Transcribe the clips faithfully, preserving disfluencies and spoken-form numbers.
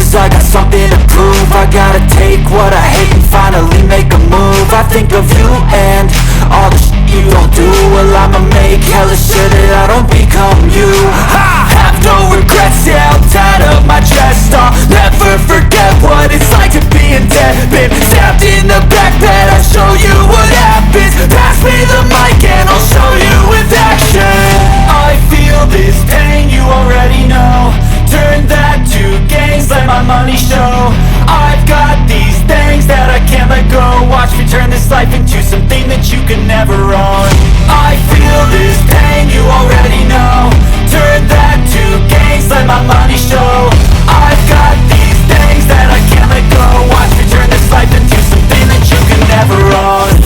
I got something to prove. I gotta take what I hate and finally make a move. I think of you and all the shit you don't do. Well, I'ma make hella sure that I don't become you. I have no regrets, yeah, I'll tie up my chest. I'll never forget what it's like to be in debt. Been stabbed in the back bed, I'll show you what happens. Pass me the mic and I'll show you with action. I feel this pain, you already know. Turn that to gains, let my money show. I've got these things that I can't let go. Watch me turn this life into something that you can never own. I feel this pain, you already know. Turn that to gains, let my money show. I've got these things that I can't let go. Watch me turn this life into something that you can never own.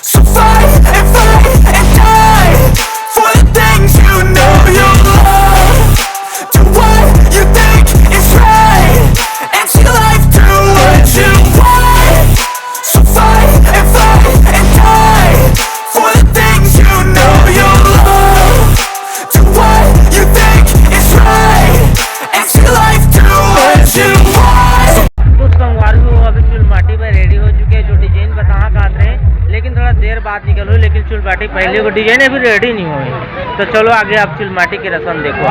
So fight and fight and die for the things you know you love. Do what you think is right and see life through what you want. So fight and fight and die for the things you know you love. Do what you think is right and see life through what you want. तो संगवारी हो, अभी चुलमाटी में ready हो चुके हैं। जो डिजाइन बताना चाहते हैं, लेकिन थोड़ा देर बाद निकल हुई, लेकिन चुलमाटी पहले को डिजाइन अभी रेडी नहीं हुई। तो चलो आगे आप चुलमाटी की रस्म देखो।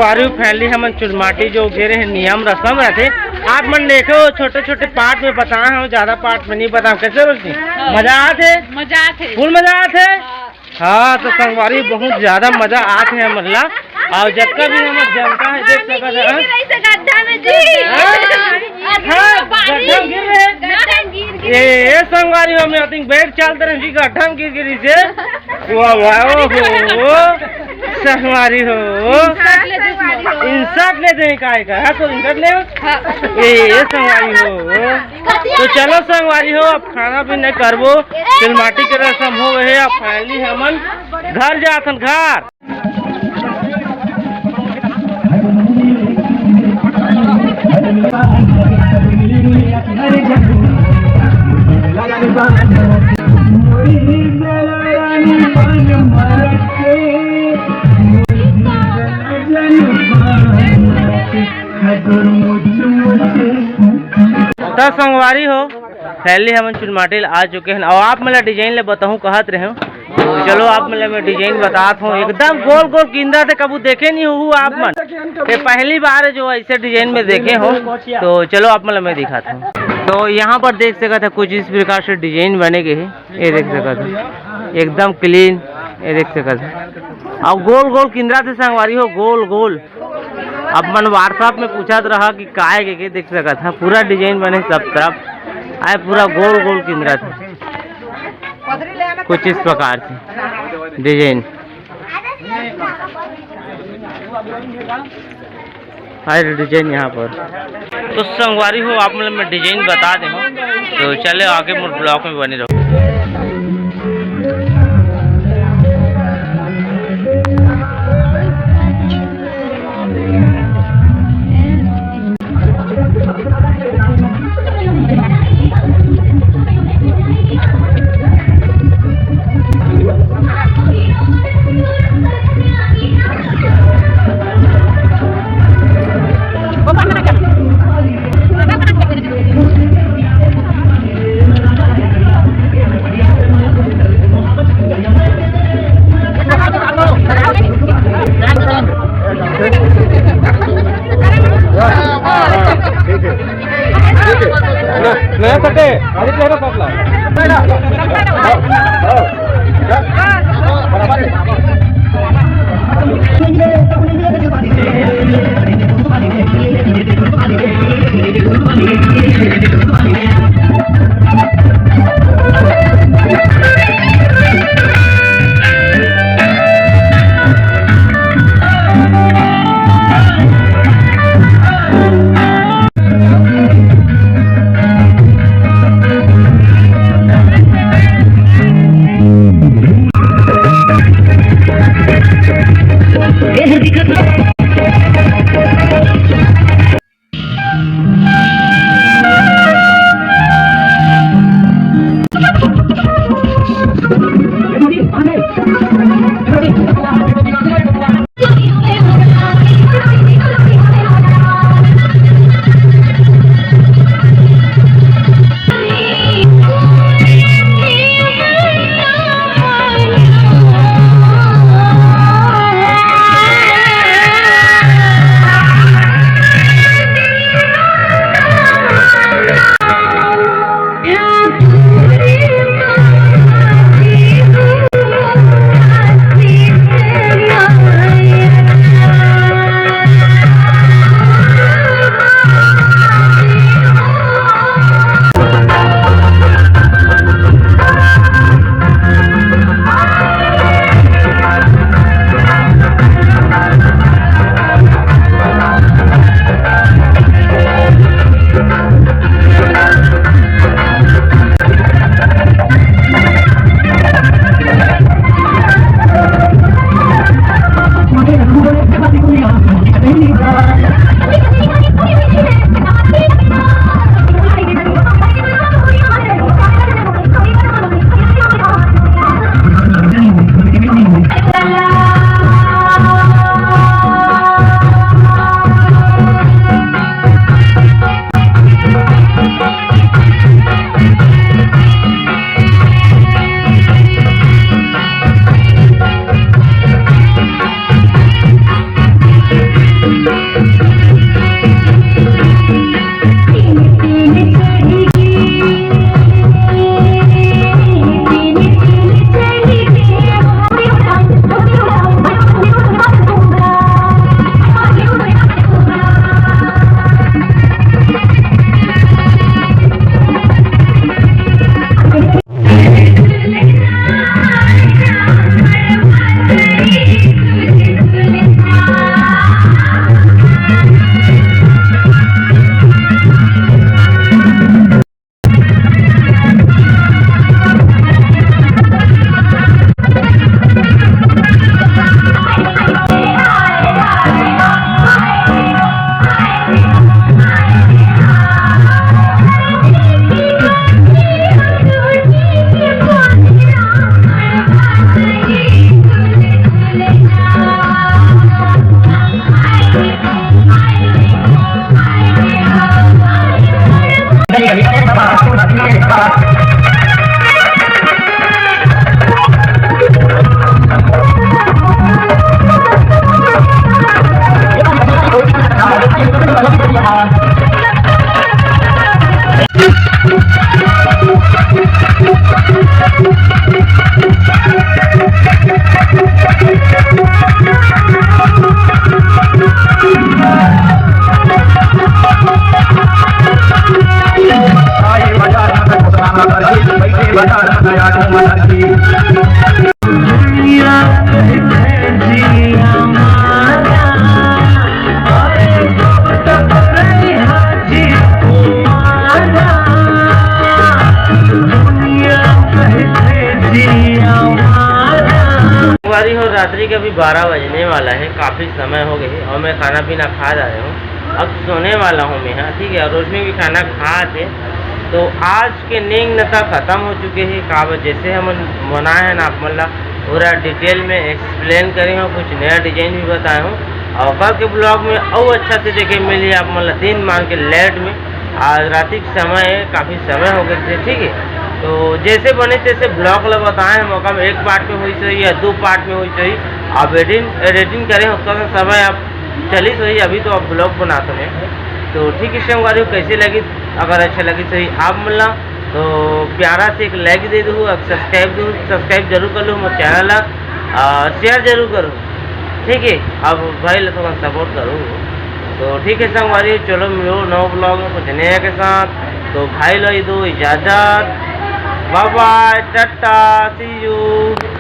अरे, पहली हमन चुलमाटी जो गे रहे, नियम रसम रथे। आप मन देखे हो, छोटे-छोटे part में बताए हो, ज्यादा part में नहीं बताए। कैसे रोशनी? हाँ। मजा आत हे? मजा आत हे। Full मजा आत हे? हाँ। हाँ, तो संगवारी, बहुत ज्यादा मजा आत हे हमन ला। अउ जतका भी हमर जनता हे, देख सकत हे, हाँ? गड्ढा में जी। हाँ? हाँ, गड्ढा में गिर रहे। गड्ढा में गिर गिर। ए, ए, संगवारी हो, मैं think बैठ चलत रहे जी, गड्ढा में गिर गिरी से। वाह, वाह, ओ हो, ओ, संगवारी हो। Insult ले दे, काय का? हाँ, तो insult ले। हाँ। ए, ए, संगवारी हो, ओ। तो चलो संगवारी हो, अब खाना पीना करबो, चुलमाटी के रसम होगे हे, अब finally हमन घर जाथन, घर। त संगवारी हो, finally हमन चुलमाटी ल आ चुके हन। अउ आप मन ला design ले बताहूँ कहत रहेंव, तो चलो आप मन ला मैं design बतात हूँ। एकदम गोल गोल किंदा थे, कभू देखे नहीं हो आप मन, ये पहली बार है जो ऐसे design में देखे हो। तो चलो आप मन ला मैं दिखात हूँ। तो यहाँ पर देख सकत हे कुछ इस प्रकार से design बने गे हे, ये देख सकत हे एकदम clean, ये देख सकत हे। अउ गोल गोल किंदा थे संगवारी हो, गोल गोल। आप मन WhatsApp में पूछत रहा कि काय के, के देख सकत हे, पूरा design बने सब तरफ। आए पूरा गोल गोल किंदा थे, कुछ इस प्रकार से design। आए design यहाँ पर। तो संगवारी हो, आप मन ला मैं design बता दे हूँ, तो चले आगे मोर vlog में बने रहो। ठीक है। नया सटे, अरे तेरा पतला। संगवारी हो, रात्रि के अभी बारह बजने वाला है, काफ़ी समय हो गए है और मैं खाना पीना खा डारे हूँ। अब सोने वाला हूँ मैं, हाँ, ठीक है। और रोशनी भी खाना खात हे, तो आज के नेंग नता खतम हो चुके हैं। काबर जैसे हमन बनाए हैं ना, आप मन ला पूरा detail में explain करे हूँ, कुछ नया design भी बताए हूँ। और कल के vlog में अउ अच्छा से देखे मिली आप मन ला, दिन मान के late में। आज रात्रि के समय है, काफ़ी समय हो गए थे, ठीक है। तो जैसे बने तैसे vlog ला बताए हैं, मौका में एक part में होइस होही या दो part में होइस होही। अब एडिटिंग एडिटिंग करे, उसका समय अब चलिस होही, अभी तो अब vlog बनात हों मैं। तो ठीक है संगवारी हो, कैसे लगिस, अगर अच्छा लगिस होही आप मन ला तो प्यारा से एक like दे दू, subscribe दू, subscribe जरूर कर लो मोर channel ला, आ, share जरूर करो, ठीक है। अब भाई ला थोड़ा support करो। तो ठीक है संगवारी हो, चलो मिलो नवा vlog में कुछ नया के साथ। तो भाई ला दो इजाज़त, bye bye, Tata, see you।